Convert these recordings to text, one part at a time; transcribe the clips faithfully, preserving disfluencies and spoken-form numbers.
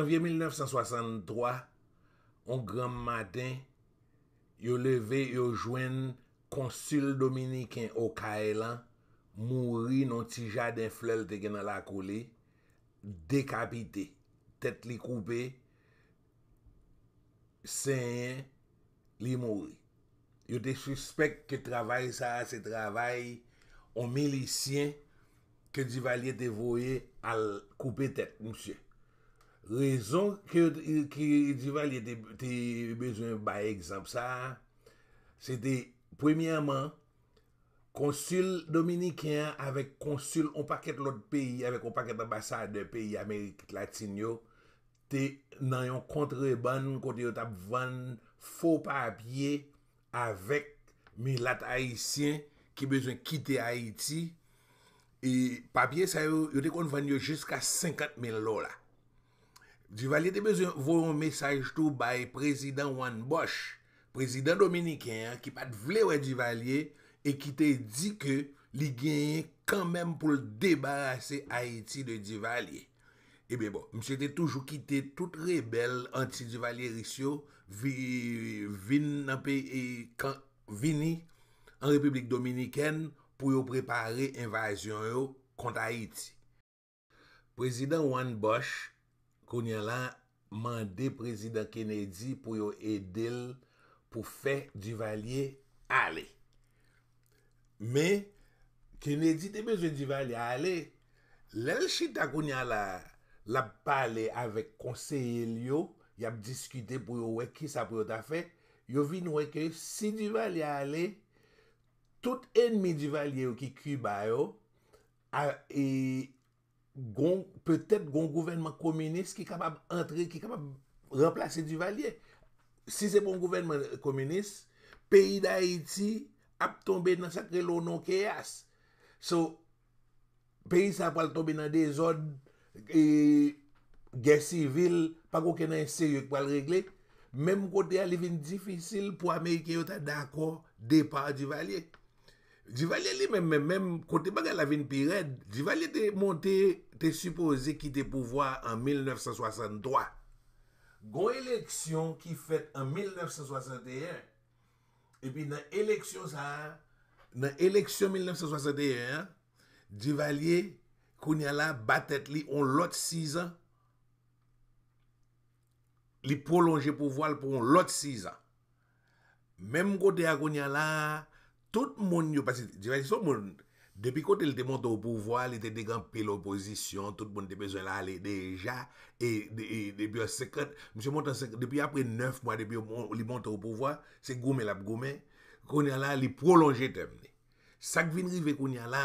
Janvye mil nèf san swasanntwa, yon granm maten, yo leve, yo jwenn konsil dominiken Okay lan mouri nan yon ti jaden flè l te gen nan lakou li, dekapite, tèt li koupe, senyen, li mouri. Yo te sispèk ke travay sa a se travay yon milisyen ke Divalye te voye al koupe tèt misye. Rezon ke, ke Divalye te, te bezwen bay egzanp sa a, se te, premyèman, konsil dominiken an avèk konsil yon pakèt lòt peyi, avèk yon pakèt anbasadè peyi Amerik Latin yo, te nan yon kontrebann kote yo t ap vann fo papye avèk milat ayisyen ki bezwen kite Ayiti. E papye sa yo, yo te konn vann yo jiska senkant mil dola. Divalye te bezwen voye yon mesaj tou bay prezidan Juan Bosch, prezidan dominiken an, ki pa t vle wè Divalye e ki te di ke li genyen kanmenm pou l debarase Ayiti de Divalye. Ebyen bon, misye te toujou kite tout rebèl anti-divalyeris yo vi-, vin nan peyi, e, kan, vini an Repiblik Dominikèn pou yo prepare envazyon yo kont Ayiti. Prezidan Juan Bosch, kounye a la, mande Prezidan Kennedy pou yo ede l pou fè Divalye ale. Men, Kennedy te bezwen Divalye ale. Lè l chita kounye a la, l ap pale avèk konseye l yo, y ap diskite pou yo wè kisa pou yo ta fè. Yo vin wè ke si Divalye ale, tout ènmi Divalye yo ki Kiba yo, a, e, gon, petèt gon gouvènman kominis ki kapab antre, ki kapab ranplase Divalye. Si se pa yon gouvènman kominis, peyi Dayiti ap tonbe nan sa k rele yon non keyas. So, peyi sa a pral tonbe nan dezòd, e, gè sivil, pa gen okenn anyen serye ki pral regle. Menm kote a, li vin difisil pou Ameriken yo ta dakò depa Divalye. Divalye li menm, menm, menm, kote bagay la vin pi rèd, Divalye te monte, te sipoze kite pouvwa an mil nèf san swasanntwa. Gon eleksyon ki fèt an mil nèf san swasanteyen, epi nan eleksyon sa a, nan eleksyon mil nèf san swasanteyen an, Divalye, kounye a la, ba tèt li yon lòt sizan. Li pwolonje pouvwa l pou yon lòt sizan. Menm kote a kounye a la, tout moun yo, paske Divalye se yon moun, depi kote l te monte o pouvwa, li te, te gen anpil opozisyon, tout moun te bezwen l ale deja, e, de, e depi an senkant, misye monte an senkant, depi apre nèf mwa, depi yo mon-, li monte o pouvwa, se goumen l ap goumen. Kounye a la, li pwolonje tèm li. Sa k vin rive kounye a la,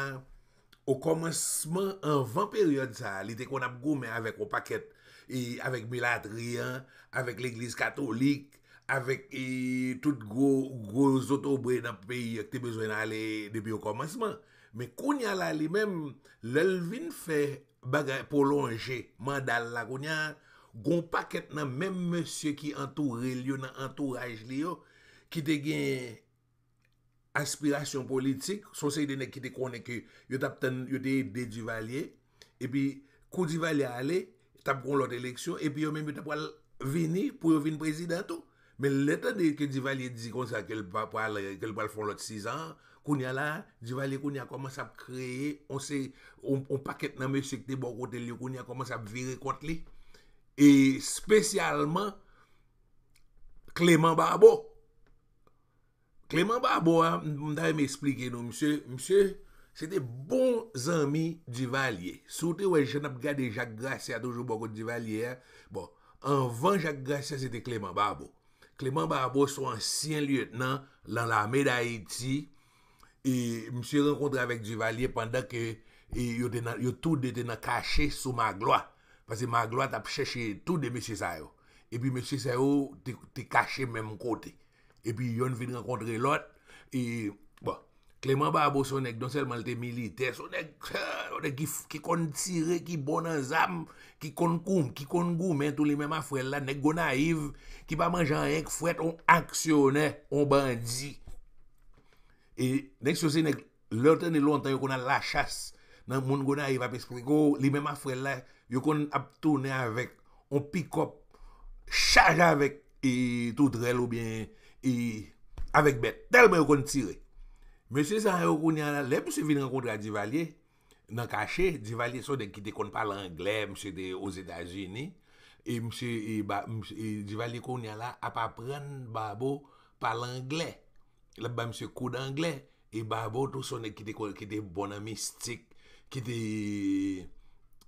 o kòmansman, anvan peryòd sa a, li te konn ap goumen avèk yon pakèt, e, avèk milatri an, avèk legliz katolik, avèk, e, tout gwo, gwo zotobre nan peyi an ki te bezwen ale depi o kòmansman. Men kounye a la, li menm, lè l vin fè bagay pwolonje manda l la, kounye a, gon pakèt nan menm mesye ki antoure l yo, nan antouraj li yo, ki te gen aspirasyon politik, se yon seri de nèg ki te konnen ke yo t ap tann, yo te ede Divalye, epi kou Divalye ale, t ap gen yon lòt eleksyon, epi yo menm yo t ap pral vini pou yo vin prezidan tou. Men lè tande ke Divalye di konsa ke l pa pral, ke l pral fè yon lòt sizan, kounye a la, Divalye kounye a kòmanse ap kreye, on se, on, on pakèt nan mesye ki te bò kote l yo, kounye a kòmanse ap vire kont li. E espesyalman, Clément Barbot. Clément Barbot a, m, m ta renmen eksplike nou, misye, misye, se te bon zanmi Divalye. Si w te wè jan n ap gade Jacques Gracia toujou bò kot Divalye a, bon, anvan Jacques Gracia, se te Clément Barbot. Clément Barbot se yon ansyen lyetnan nan lame Dayiti, e misye rankontre avèk Divalye pandan ke, e yo te nan, yo tou de te nan kache sou Magloire. Paske Magloire t ap chèche tou de mesye sa yo. Epi mesye sa yo te, te kache menm kote. Epi yonn vin rankontre lòt. E, bon, Clément Barbot se yon nèg, non sèlman l te militè, se yon nèg, yon nèg ki, ki konn tire, ki bon nan zam, ki konn kou-, ki konn goumen tou li menm ak frè l la, nèg Gonayiv, ki pa manje anyen k frèt, yon aksyonè, yon bandi. E nèg sa yo se nèg, lè w tande lontan yo konn al lachas, nan moun Gonayiv ap eksplike w, li menm ak frè l la, yo konn ap tounen avèk yon pikòp chaje avèk e, toutrèl oubyen e, avèk bèt. Tèlman yo konn tire. Mesye sa yo kounye a la, lè misye vin rankontre a Divalye, nan kache, Divalye se yon nèg ki te konn pale anglè, misye te Ozetazini, e misye, e, ba, misye, e, Divalye kounye a la ap aprann Babo pale anglè. L ap ba misye kou d anglè, e Babo tou se yon nèg ki te, ki te bon nan mistik, ki te,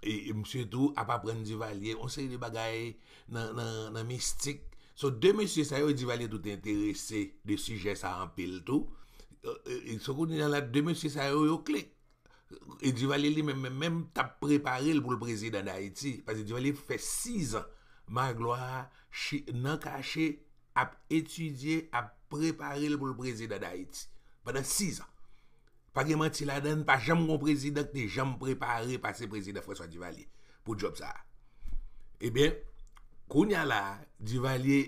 e, e misye tou ap aprann Divalye yon seri de bagay nan, nan, nan mistik. So, de mesye sa yo, Divalye tou te enterese de sijè sa anpil tou. E, e, e, so, kounye a la, de mesye sa yo, yo klik. E Divalye li menm, menm, menm t ap prepare l pou l prezidan d Ayiti. Paske Divalye fè sizan Maglwa nan kache ap etidye, ap prepare l pou l prezidan d Ayiti. Pandan sizan. Pa gen manti ladan l, pa janm gon prezidan ki te janm prepare pase prezidan François Divalye pou djòb sa a. Ebyen, kounye a la, Divalye,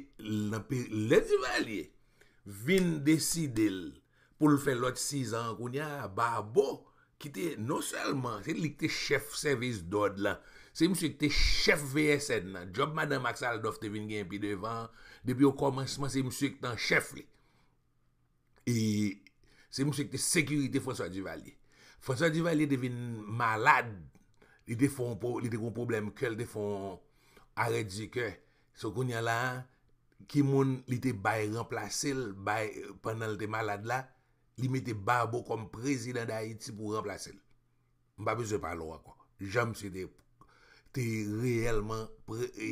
nan pe- lè Divalye vin deside l pou l fè lòt sizan an kounye a, Babo, ki te non sèlman, se li ki te chèf sèvis dòd la, se misye ki te chèf V S N nan. Djòb madan Max Aldorf te vin genyen pi devan, depi okòmansman, se misye ki te an chèf li. E se misye ki te sekirite François Divalye. François Divalye te vin malad, li te fè yon po- li te gen yon pwoblèm kè, li te fè yon arè di kè. So kounye a la, ki moun li te bay ranplase l, bay, pandan l te malad la, li mete Babo kòm prezidan d Ayiti pou ranplase l. M pa bezwen pale w ankò. Jan misye te, te reyèlman pre- e,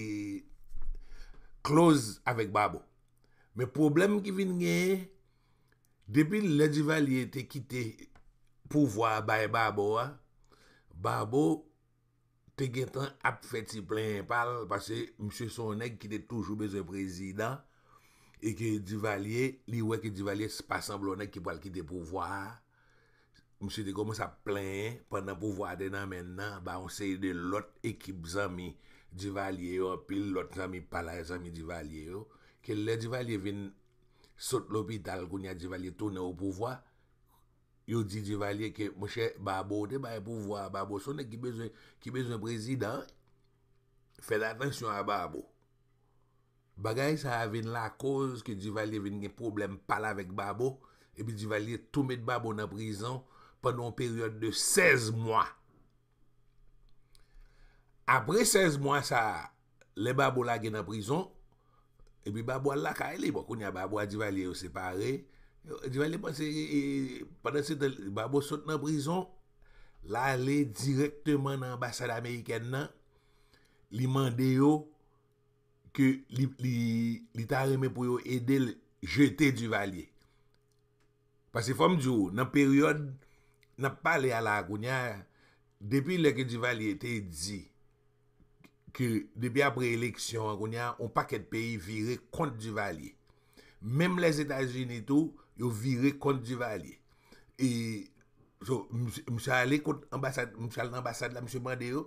close avèk Babo. Men pwoblèm ki vin genyen, depi lè Divalye te kite pouvwa a bay Babo a, Babo te gentan ap fè ti plenyen pa l, paske misye se yon nèg ki te toujou bezwen prezidan, e ke Divalye, li wè ke Divalye s- pa sanble yon nèg ki pral kite pouvwa a. Misye te kòmanse ap plenyen pandan pouvwa a te nan men l nan, ba yon seri de lòt ekip zanmi Divalye yo, anpil lòt zanmi pala zanmi Divalye yo, ke lè Divalye vin sot lopital, kounye a Divalye tounen o pouvwa, yo di Divalye ke, monchè, Babo te bay pouvwa, Babo se yon nèg ki bezwen, ki bezwen prezidan, fèt atansyon a Babo. Bagay sa a vin lakoz ke Divalye vin gen pwoblèm pa l avèk Babo, epi Divalye tou met Babo nan prizon pandan yon peryòd de sèz mwa. Apre sèz mwa sa a, lè Babo lage nan prizon, epi Babo al lakay li. Bon, kounye a Babo a Divalye yo separe. Divalye panse, e, e, pandan se tan, Babo sot nan prizon, l ale dirèkteman nan anbasad amerikèn nan, li mande yo ke li, li, li ta renmen pou yo ede l jete Divalye. Paske fò m di w, nan peryòd n ap pale a la a kounye a, depi lè ke Divalye te di ke depi apre eleksyon an kounye a, yon pakèt peyi vire kont Divalye. Menm Lèzetazini tou, yo vire kont Divalye. E, so, misye, misye ale kot anbasad, misye al nan anbasad la, misye mande yo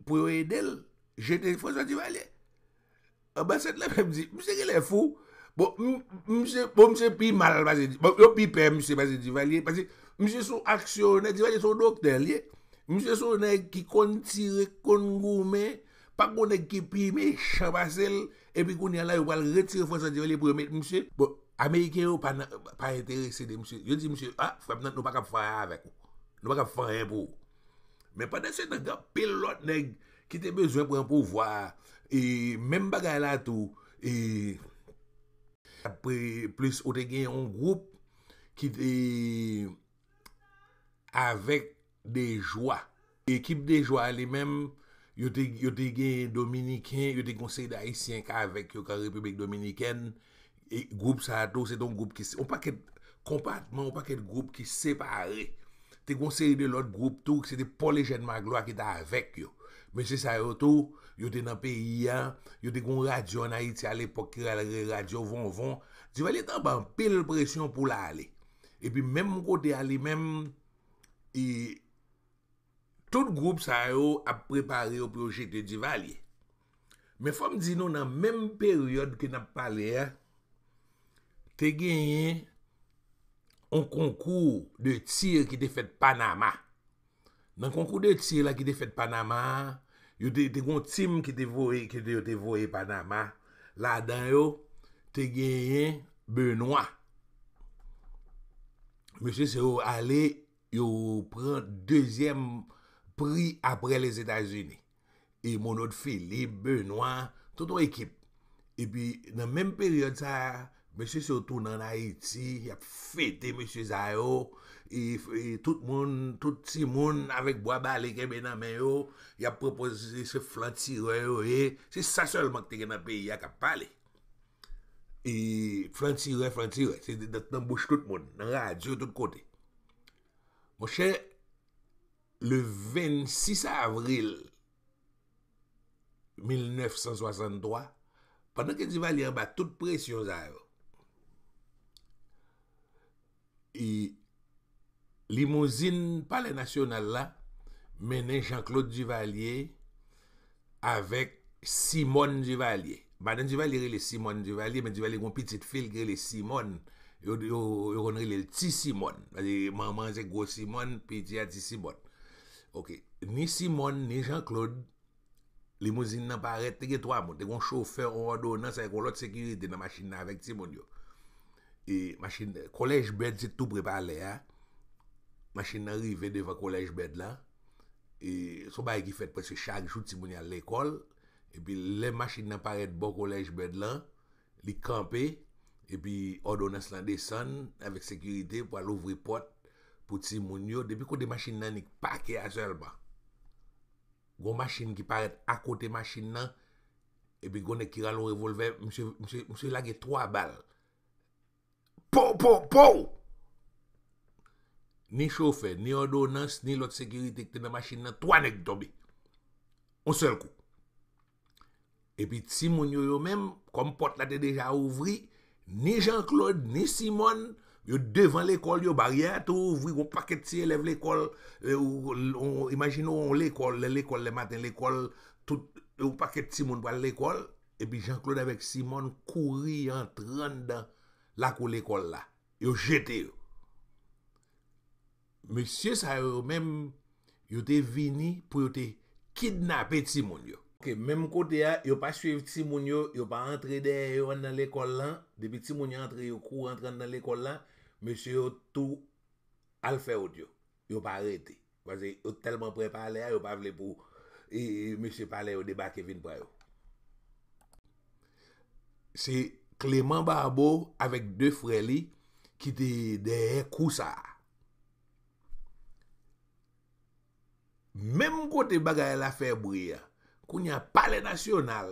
pou yo ede l jete François Divalye. Anbasad la menm di, misye genlè fou. Bon, m- misye, bon, misye pi mal pase, bon, yo pi pè misye pase Divalye, paske misye se yon aksyonè, Divalye se yon doktè l ye. Misye se yon nèg ki konn tire, konn goumen, pa gon nèg ki pi mechan pase l, epi kounye a la, yo pral retire François Divalye pou yo met misye. Bon, Ameriken yo pa nan- pa enterese de misye. Yo di misye, a, frè m nan, nou pa kab fè anyen avèk ou. Nou pa kab fè anyen pou ou. Men pandan se tan, gen anpil lòt nèg ki te bezwen pran pouvwa a. E menm bagay la tou, e apre plis ou te gen yon gwoup ki te avèk Dejwa. Ekip Dejwa a li menm, yo te, yo te gen Dominiken, yo te gen yon seri d Ayisyen k avèk yo k an Repiblik Dominikèn. E gwoup sa a tou, se te yon gwoup ki, yon pakèt konpatman, yon pakèt gwoup ki separe. Te gen yon seri de lòt gwoup tou, se te Paul Eugène Magloire ki te avèk yo. Mesye sa yo tou, yo te nan peyi a, yo te gen yon radyo ann Ayiti alepòk ki rele Radyo Vonvon. Divalye te anba anpil presyon pou l ale. Epi menm kote a li menm, e, tout gwoup sa yo ap prepare yo pou yo jete Divalye. Men fò m di nou, nan menm peryòd ke n ap pale a, te genyen yon konkou de tir ki te fèt Panama. Nan konkou de tir la ki te fèt Panama a, Yo te, te gon tim ki te voye, ki te, yo te voye Panama. Ladan yo, te genyen Benoît. Mesye sa yo ale, yo pran dezyèm pri apre Lèzetazini. E Monod Philippe, Benoît, tout yon ekip. Epi, nan menm peryòd sa a, mesye sa yo tounen ann Ayiti, y ap fete mesye sa yo, e, e tout moun, tout timoun avèk bwa bale kenbe nan men yo, y ap pwopoze se flantirè yo ye, se sa sèlman ki te gen nan peyi a k ap pale. E flantirè, flantirè, se nan, nan bouch tout moun, nan radyo, tout kote. Monchè, le vennsis avril mil nèf san swasanntwa, pandan ke Divalye anba tout presyon sa yo, e limouzin Palè Nasyonal la mennen Jean Claude Duvalier avèk Simone Duvalier. Madan Duvalier rele Simone Duvalier, men Duvalier gen yon pitit fi l ki rele Simone. Yo, yo, yo konn rele l Ti Simone. Paske manman se Gwo Simone, piti a Ti Simone. Ok. Ni Simone, ni Jean Claude, limouzin nan parèt, te gen twa moun. Te gen yon chofè, yon òdonans avèk yon lòt sekirite nan machin nan avèk timoun yo. E machin, Kolèj Bèd se tou pre palè a. Machin nan rive devan Kolèj Bèd la. E se yon bagay ki fèt prèske chak jou, timoun yo al lekòl. Epi lè machin nan parèt bò Kolèj Bèd lan, li kanpe, epi òdonans lan desann avèk sekirite pou al ouvri pòt pou timoun yo. Depi kote machin nan nik pake a sèlman, gon machin ki parèt akote machin nan, epi gon nèg ki rale yon revòlvè, misye, misye, misye lage twa bal. Pow, pow, pow! Ni chofè, ni òdonans, ni lòt sekirite ki te nan machin nan, twa nèg tonbe. Yon sèl kou. Epi timoun yo, yo menm, kòm pòt la te deja ouvri, ni Jean Claude, ni Simone, yo devan lekòl yo, baryè a tou ouvri, gon pakèt ti elèv lekòl, e, ou, ou, imajine w yon lekòl, lè lekòl, lè maten lekòl, tout, yon pakèt timoun pral lekòl, epi Jean Claude avèk Simone kouri antre anndan lakou lekòl la. Yo jete yo. Mesye sa yo menm, yo te vini pou yo te kidnape timoun yo. Ok, menm kote a, yo pa swiv timoun yo, yo pa antre dèyè yo anndan lekòl lan. Depi timoun yo antre, yo kouri antre anndan lekòl lan, mesye yo tou al fè wout yo. Yo pa rete. Paske yo tèlman pre palè a, yo pa vle pou, e, e, mesye palè yo debake vin pran yo. Se Clément Barbot avèk de frè li ki te dèyè kou sa a. Menm kote bagay la fè bri a, kounye a Palè Nasyonal,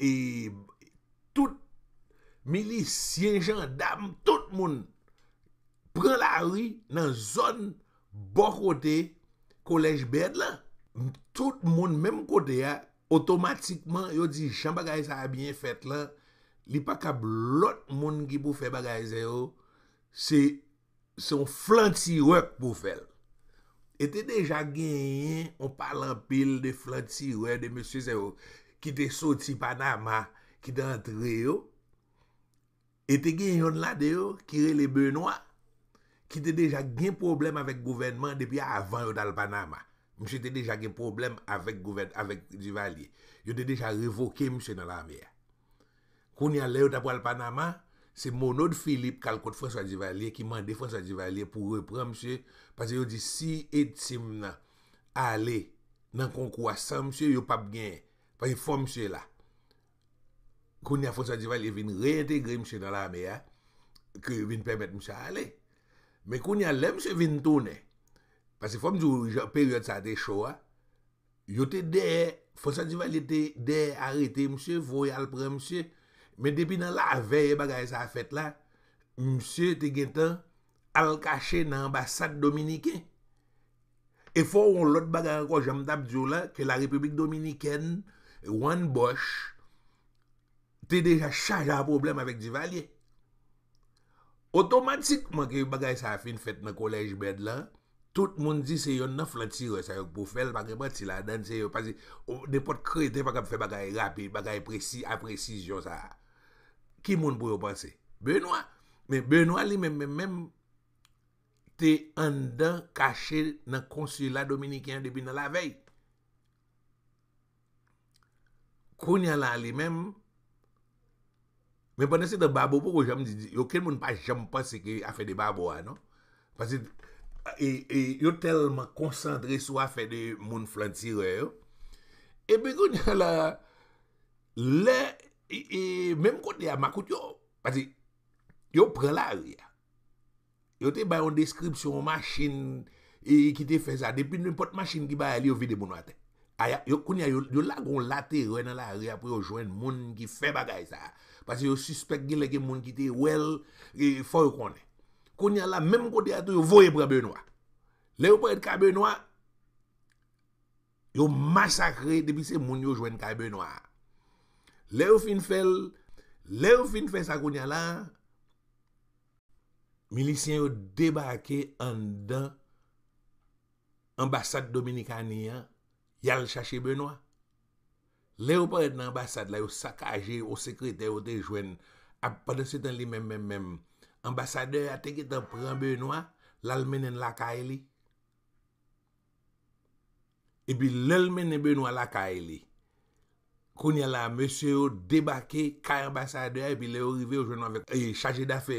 e, tout milisyen, jandam, tout moun pran lari nan zòn bò kote Kolèj Bèd lan. Tout moun menm kote a, otomatikman, yo di jan bagay sa a byen fèt lan, li pa kab lòt moun ki pou fè bagay sa yo, se, se yon flantirè k pou fè l. E te deja genyen yon palanpil de flantirè, de mesye sa yo ki te soti Panama, ki te antre yo. E te gen yonn ladan yo ki rele Benoît, ki te deja gen pwoblèm avèk gouvènman depi avan yo t al Panama. Misye te deja gen pwoblèm avèk gouvèn-, avèk Duvalier. Yo te deja revoke misye nan lame a. Kounye a, lè yo ta pral Panama, se Monod Philippe k al kot François Duvalier, ki mande François Duvalier pou reprann misye, paske yo di si Edsim nan ale nan konkou a san misye, yo p ap genyen. Paske fò misye la. Kounye a, François Duvalier vin reyentegre misye nan lame a, ke vin pèmèt misye ale. Men kounye a, lè misye vin tounen, paske fò m di w, jan peryòd sa a te cho a, yo te dèyè, François Duvalier te dèyè arete misye, voye al pran misye. Men depi nan lavèy bagay sa a fèt la, misye te gentan al kache nan anbasad dominiken. E fò yon lòt bagay ankò, jan m t ap di w la, ke la République Dominicaine, Juan Bosch, te deja chaje a pwoblèm avèk Duvalier. Otomatikman ke bagay sa a fin fèt nan Kolèj Bèd lan, tout moun di se yonn nan flantirè sa yo k pou fè l, pa gen manti ladan l, se yo, paske, o, nenpòt kreten pa kab fè bagay rapid, bagay presi, a presizyon sa a. Ki moun pou yo panse? Benoît. Men Benoît li menm, menm, menm, te anndan kache nan konsila dominiken an depi nan lavèy. Kounye a la li menm, men pandan se tan Babo poko janm di, di, okenn moun pa janm panse ke afè de Babo a, non. Paske e, e, yo tèlman konsantre sou afè de moun flantirè yo. Epi kounye a la, lè, e, e, menm kote a, makout yo, paske yo pran lari a. Yo te bay yon deskripsyon yon machin e, ki te fè sa. Depi nenpòt machin ki bay li, yo vide moun atè. Aya, yo, kounye a, yo, yo lage yon laterè nan lari a pou yo jwenn moun ki fè bagay sa. Paske yo sispèk genlè gen moun ki te wè l, e, fò yo konnen. Kounye a la, menm kote a tou, yo voye pran Benwa. Lè yo parèt ka Benwa, yo masakre depi se moun yo jwenn kay Benwa a. Lè yo fin fè l, lè yo fin fè sa kounye a la, milisyen yo debake anndan anbasad Dominikani an, y al chache Benwa. Lè yo parèt nan anbasad la, yo sakaje yon sekretè yo te jwenn. Ap, pandan se tan li menm, menm, menm, anbasadè a te gentan pran Benwa, l al mennen l lakay li. Epi lè l mennen Benwa lakay li, kounye a la, mesye yo debake kay anbasadè a, epi lè yo rive, yo jwenn avèk, e, chaje dafè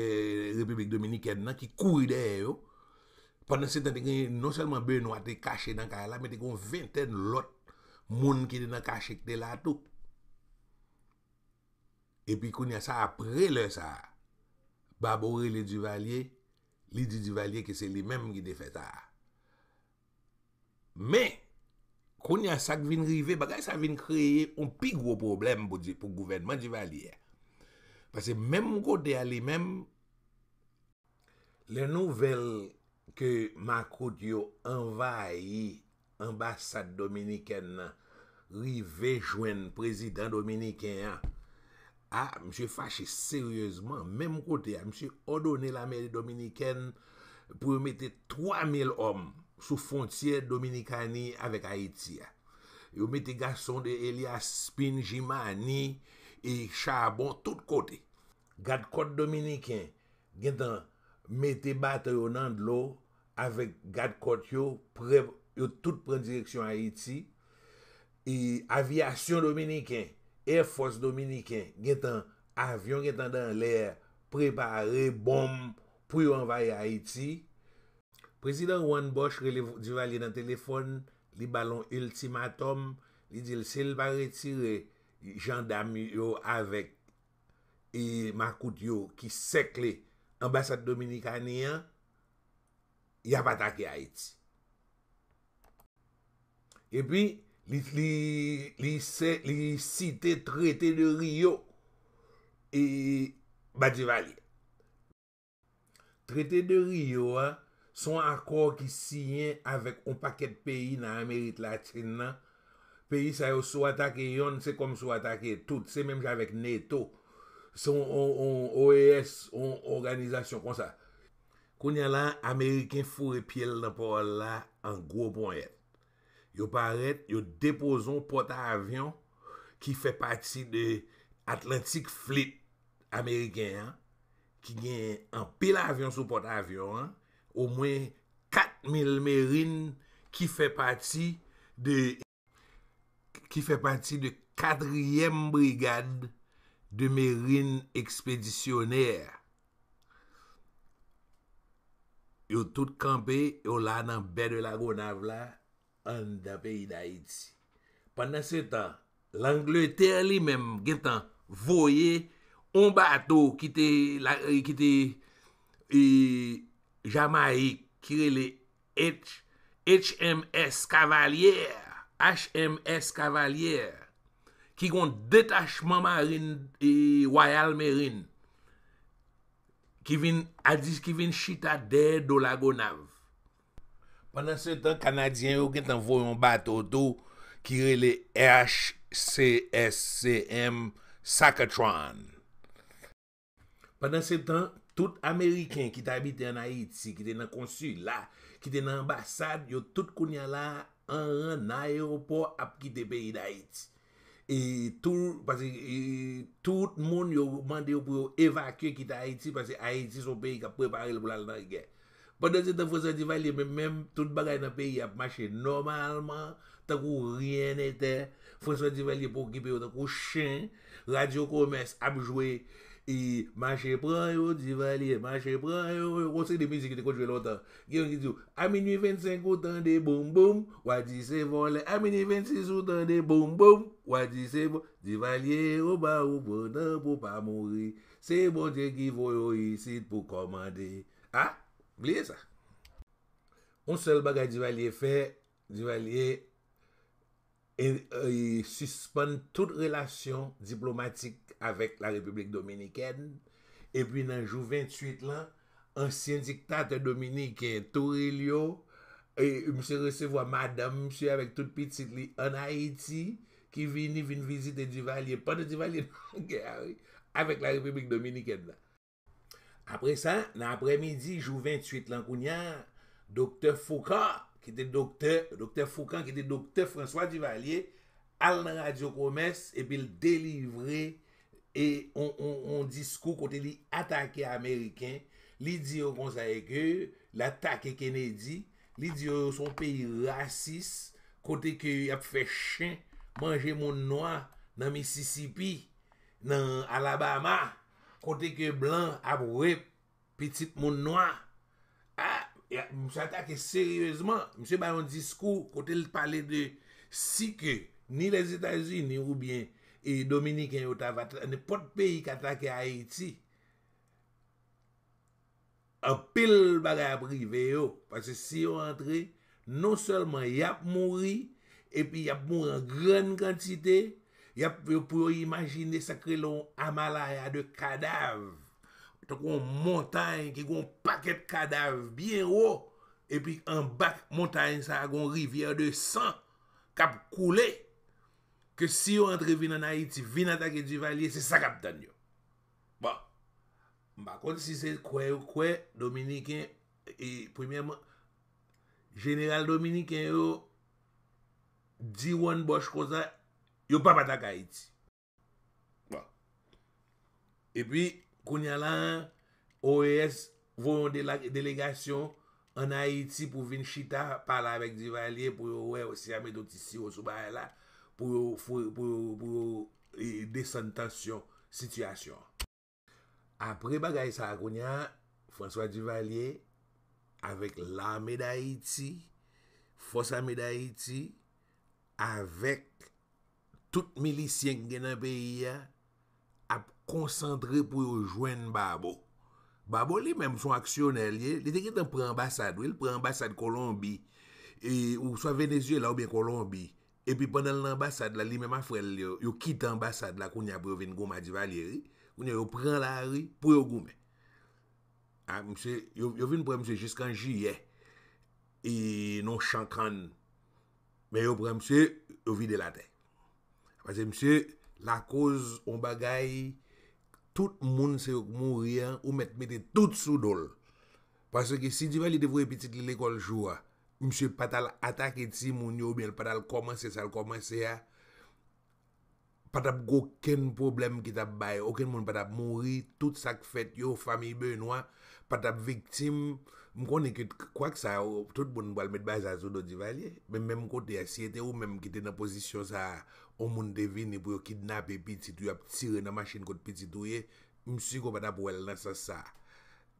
Repiblik Dominikèn nan ki kouri dèyè yo. Pandan se tan, te gen, non sèlman Benwa te kache nan kay la, men te gen yon ventèn lòt moun ki te nan kache ki te la tou. Epi kounye a sa, apre lè sa a, Babo rele Duvalier, li di Duvalier ke se li menm ki te fè sa a. Men, kounye a sa k vin rive, bagay sa vin kreye yon pi gwo pwoblèm pou di, pou gouvènman Duvalier a. Paske menm kote a li menm, lè nouvèl ke makout yo anvayi anbasad dominikèn nan rive jwenn prezidan dominiken an, a, misye fache seryezman. Menm kote a, misye òdone lame dominikèn pou yo mete twa mil òm sou fwontyè Dominikani avèk Ayiti a. Yo mete gason de Elias Pin, Jimani, e Chabon tout kote. Gadkòt dominiken gentan mete bato yo nan dlo avèk gadkòt yo, prè, yo tout pran direksyon Ayiti. E avyasyon dominiken, Air Force dominiken, gentan, avyon gentan dan lè, prepare bonm pou yo anvayi Ayiti. Prezidan Juan Bosch rele Duvalier nan telefòn, li ba l yon iltimatòm, li di l si l pa retire jandam yo avèk e makout yo ki sèkle anbasad Dominikani an, y ap atake Ayiti. Epi, li, li, li, se, li site Trete de Riyo e ba Duvalier. Trete de Riyo a, se yon akò ki siyen avèk yon pakèt peyi nan Amerik Latin nan. Peyi sa yo, si w atake yonn, se kòm si w atake tout. Se menm jan avèk NATO. Se yon, yon, yon O E S, yon òganizasyon konsa. Kounye a la, Ameriken foure pye l nan pawòl la an gwo ponyèt. Yo parèt, yo depoze yon pòt avyon ki fè pati de Atlantic Fleet ameriken an, ki gen anpil avyon sou pòt avyon an, omwen kat mil merin ki fè pati de, ki fè pati de katriyèm brigad de merin ekspedisyonè. Yo tout kanpe, yo la nan bè de Lagonav la, anndan peyi Dayiti. Pandansetan, Langletè li menm gentan voye yon bato ki te, la, ki te, e, Jamayik, ki rele H, H M S Cavalier, H M S Cavalier, ki gon detachman marin, e, Royal Marine, ki vin, a di, ki vin chita dèyè do Lagonav. Pandansetan, Kanadyen yo gentan voye yon bato tou ki rele H C S C M Sacatron. Pandansetan, tout Ameriken ki t abite ann Ayiti, ki te nan konsila, ki te nan anbasad, yo tout kounye a la an ran nan ayewopò ap kite peyi Dayiti. E tou, paske, e, tout moun yo mande yo pou yo evakye kite Ayiti, paske Ayiti se yon peyi k ap prepare l pou l al nan gè. Pandan se tan François Duvalier menm, menm, tout bagay nan peyi ap mache nòmalman, tankou rien n'était. François Duvalier pa okipe yo tankou chen. Radyo Komès ap jwe e mache pran yo, Duvalier, mache pran yo. Yon seri de mizik ki te konn jwe lontan. Gen yon ki di w, a minui vennsenk ou tande boum boum, w a di se vòlè. A minui vennsis ou tande boum boum, w a di se vò-, Duvalier, yo ba ou pandan pou pa mouri. Se Bondye ki voye w isit pou kòmande. A, bliye sa. Yon sèl bagay Duvalier fè, Duvalier e, e, sispann tout relasyon diplomatik avèk la Repiblik Dominikèn. Epi nan jou venntuit lan, ansyen diktatè dominiken Trujillo, e, misye resevwa madanm misye avèk tout pitit li ann Ayiti, ki vini, vin vizite Duvalier pandan Duvalier nan gè a, wi, avèk la Repiblik Dominikèn la. Apre sa, nan aprèmidi jou venntuit lan kounye a, Doktè Fokan, ki te doktè, Doktè Fokan, ki te doktè François Duvalier, al nan Radyo Komès epi l delivre e on, on, on diskou kote li atake Ameriken. Li di yo konsa e ke l atake Kennedy. Li di yo, yo se yon peyi rasis, kote ke y ap fè chen manje moun nwa nan Mississippi, nan Alabama, kote ke blan ap rape pitit moun nwa. A, ya, misye atake seryezman. Misye bay yon diskou kote l pale de si ke ni Lèzetazini oubyen e Dominiken yo ta va, nenpòt peyi k atake Ayiti, anpil bagay ap rive yo. Paske si yo antre, non sèlman y ap mouri, epi y ap mouri an grann kantite, y ap, yo, pou yo imajine sa k rele yon amalaya de kadav. Tankou yon montay ki gen yon pakèt kadav byen wo, epi anba montay sa a, gen yon rivyè de san k ap koule, ke si yo antre vin ann Ayiti, vin atake Duvalier, se sa k ap tann yo. Bon, m pa konn si se kwè yo kwè, Dominiken, e, premyèman, jeneral dominiken yo di one bòch konsa, yo p ap atake Ayiti. Bon. Epi, kounye a la, O E S voye yon dela-, delegasyon ann Ayiti pou vin chita, pale avèk Duvalier, pou yo wè si y a mete yon ti siwo sou bagay la, pou yo, pou, pou yo, pou yo, e, desann tansyon sitiyasyon an. Apre bagay sa a, kounye a, François Duvalier, avèk Lame d Ayiti, Fòs Ame d Ayiti, avèk tout milisyen k gen nan peyi a, ap konsantre pou yo jwenn Babo. Babo li menm se yon aksyonè l ye, li te gentan pran anbasad, wi, l pran anbasad Kolonbi, e, oswa Venezyela oubyen Kolonbi. Epi pandan l nan anbasad la, li menm a frè l yo, yo kite anbasad la kounye a pou yo vin goumen a Duvalier, wi. Kounye a yo pran lari pou yo goumen. A, misye, yo, yo vin pran misye jiskan jiyè. E nan yon chan kann. Men yo pran misye, yo vide l atè. Paske misye lakoz yon bagay, tout moun se yo k mouri an, ou mèt mete tout sou do l. Paske si Duvalier te voye pitit li lekòl jou a, misye pa t al atake timoun yo, oubyen l pa t al kòmanse sa l kòmanse a, pa t ap gen okenn pwoblèm ki t ap bay, okenn moun pa t ap mouri, tout sa k fèt yo, fanmi Benoît pa t ap viktim. M konnen ke, kwak sa, tout moun pral met bazar sou do Duvalier, men menm kote a, si se te ou menm ki te nan pozisyon sa a, yon moun te vini pou yo kidnape pitit ou, y ap tire nan machin kot pitit ou ye, m si ke w pa t ap wè l nan sans sa a.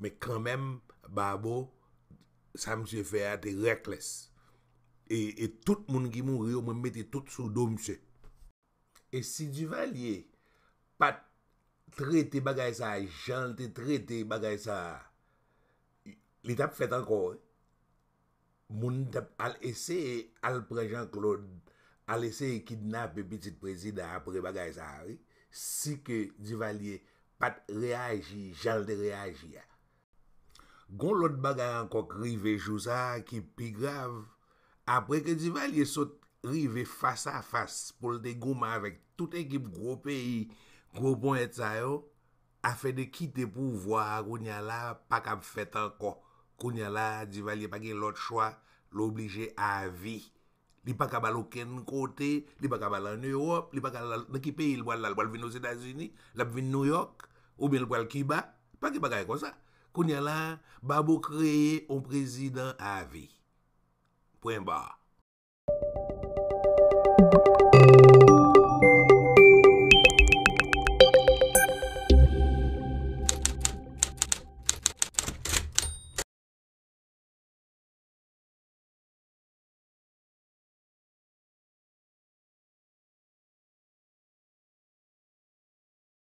Men kanmenm, Babo, sa misye fè a te reckless. E, e tout moun ki mouri yo, mwen mete tout sou do misye. E si Duvalier pa t trete bagay sa a jan l te trete bagay sa a, li t ap fèt ankò, wi. Moun t ap al eseye al pran Jean Claude, al eseye kidnape pitit prezidan apre bagay sa a, wi. Si ke Duvalier pa t reyaji jan l te reyaji a. Gon lòt bagay ankò k rive jou sa a ki pi grav. Apre ke Duvalier sot rive fas a fas pou l te goumen avèk tout ekip gwo peyi, gwo ponyèt sa yo, afè de kite pouvwa a kounye a la pa kab fèt ankò. Kounye a la, Duvalier pa gen lòt chwa, l oblije avi. Li pa kab al okenn kote, li pa kab al ann Ewòp, li pa kab al nan ki peyi l pral la, l pral vin Ozetazini, l ap vin Nouyòk, oubyen l pral Kiba. Pa gen bagay konsa. Kounye a la, Babo kreye yon prezidan avi. Pwen ba.